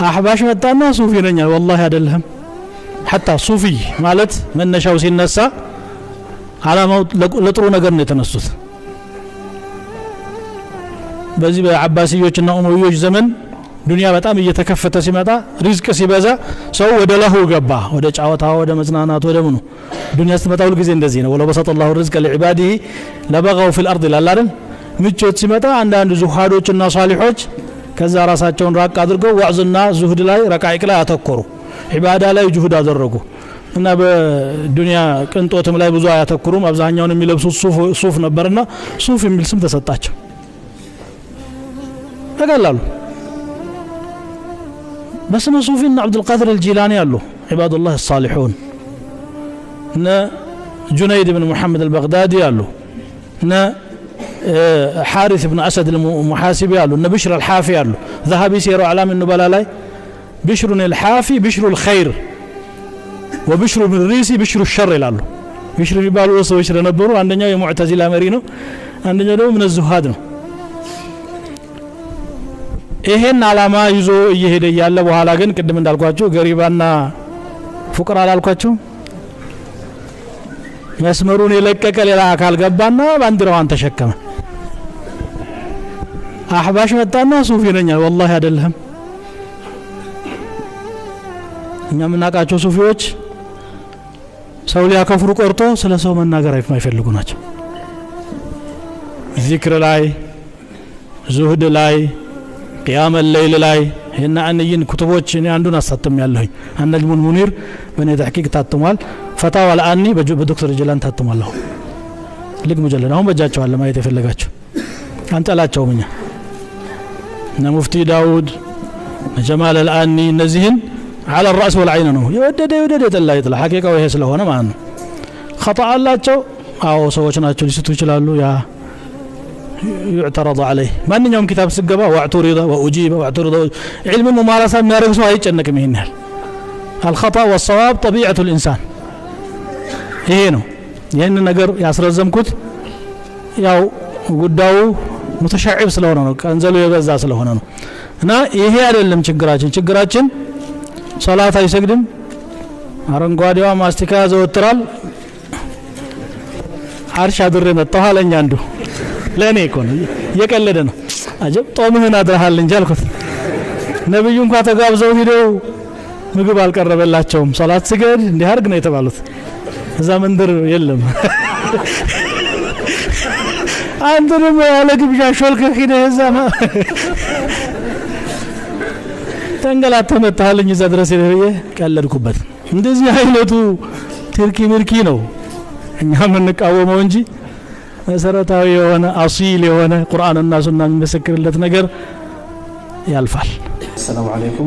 አህባሽ መጣና ሱፊ ነኝ። ወላሂ አይደለህም። حتى ሱፊ ማለት መነሻው ሲነሳ አላማው ለጥሩ ነገር ነው የተነሱት። በዚህ በአባስዮችና ኡመዮች ዘመን ዱንያ በጣም እየተከፈተ ሲመጣ፣ ሪዝቅ ሲበዛ ሰው ወደ ለሁ ገባ፣ ወደ ጫወታ፣ ወደ መዝናናት፣ ወደ ምኑ። ዱንያ ስትመጣ ሁል ጊዜ እንደዚህ ነው። ولو بسط الله الرزق لعباده لبغوا في الأرض ይላል አይደል? ምቾት ሲመጣ አንዳንድ ዙሃዶችና ሳሊሖች ከዛ ራሳቸውን ራቅ አድርገው ዋዕዝና ዙህድ ላይ፣ ረቃይቅ ላይ አተኮሩ፣ ዒባዳ ላይ ጁሁድ አደረጉ እና በዱንያ ቅንጦትም ላይ ብዙ አያተኩሩም። አብዛኛውን የሚለብሱት ሱፍ ነበርና ሱፍ የሚል ስም ተሰጣቸው። ተቀላሉ በስመ ሱፊ እነ አብዱልቃድር አልጂላኒ አሉ፣ عباد الله الصالحون፣ እነ ጁነይድ ብን ሙሐመድ አልበግዳዲ አሉ፣ እነ ሓሪስ ብን አሰድ አልሙሓሲቢ አሉ፣ እነ ብሽር አልሓፊ አሉ። ዘሀቢ سير أعلام النبلاء ላይ بشر الحافي بشر الخير وبشر المريسي بشر الشر ይላሉ። ብሽር የሚባሉ ሰዎች ስለነበሩ አንደኛው የሙዕተዚላ መሪ ነው፣ አንደኛው ደግሞ من الزهاد ነው። ይሄን አላማ ይዞ እየሄደ እያለ በኋላ ግን ቅድም እንዳልኳቸው ገሪባና ፉቅራ አላልኳቸው፣ መስመሩን የለቀቀ ሌላ አካል ገባና ባንዲራዋን ተሸከመ። አህባሽ መጣና ሱፊ ነኝ። ወላሂ አይደለህም። እኛ የምናውቃቸው ሱፊዎች ሰው ሊያከፍሩ ቆርጦ ስለ ሰው መናገር የማይፈልጉ ናቸው። ዚክር ላይ፣ ዙህድ ላይ፣ قيام الليل ላይ ይህና አንይን ኩቱቦች እኔ አንዱን አሳትም ያለሁኝ النجم المنير በእኔ ተሕቂቅ ታትሟል። ፈታዋ አልአኒ በዶክተር ጀላን ታትሟል። አሁን ልግ ሙጀለድ አሁን በእጃቸው አለ፣ ማየት የፈለጋቸው። አንጠላቸውም። እኛ እነ ሙፍቲ ዳውድ፣ እነ ጀማል አልአኒ እነዚህን على الرأس والعين ነው። የወደደ ይውደድ፣ የጠላ ይጥላ። ሐቂቃው ይሄ ስለሆነ ማለት ነው። خطأ አላቸው። አዎ ሰዎች ናቸው፣ ሊስቱ ይችላሉ። ያ يعترض عليه ማንኛውም ኪታብ ስገባ واعترض وأجيب واعترض። علم ممارسة የሚያደርግ ሰው አይጨነቅም ይሄን ያህል። الخطأ والصواب طبيعة الإنسان ይሄ ነው። ይህን ነገር ያስረዘምኩት ያው ጉዳዩ متشعب ስለሆነ ነው፣ ቀንዘሉ የበዛ ስለሆነ ነው። እና ይሄ አይደለም ችግራችን። ችግራችን ሶላት አይሰግድም፣ አረንጓዴዋ ማስቲካ ያዘወትራል። አርሽ አድሬ መጣሁ አለኝ አንዱ። ለእኔ እኮ ነው፣ እየቀለደ ነው። አጀብ ጦምህን አድረሃል እንጂ አልኩት። ነብዩ እንኳ ተጋብዘው ሂደው ምግብ አልቀረበላቸውም። ሶላት ስገድ እንዲህ አድርግ ነው የተባሉት። እዛ መንደር የለም። አንተ ደግሞ ያለ ግብዣ ሾልከህ ሂደህ እዛ ተንገላተህ መጥተሃልኝ እዛ ድረስ ሄደህ ብዬ ቀለድኩበት። እንደዚህ አይነቱ ትርኪ ምርኪ ነው እኛ የምንቃወመው እንጂ መሰረታዊ የሆነ أصيل የሆነ ቁርአንና ሱና የሚመሰክርለት ነገር ያልፋል። السلام عليكم።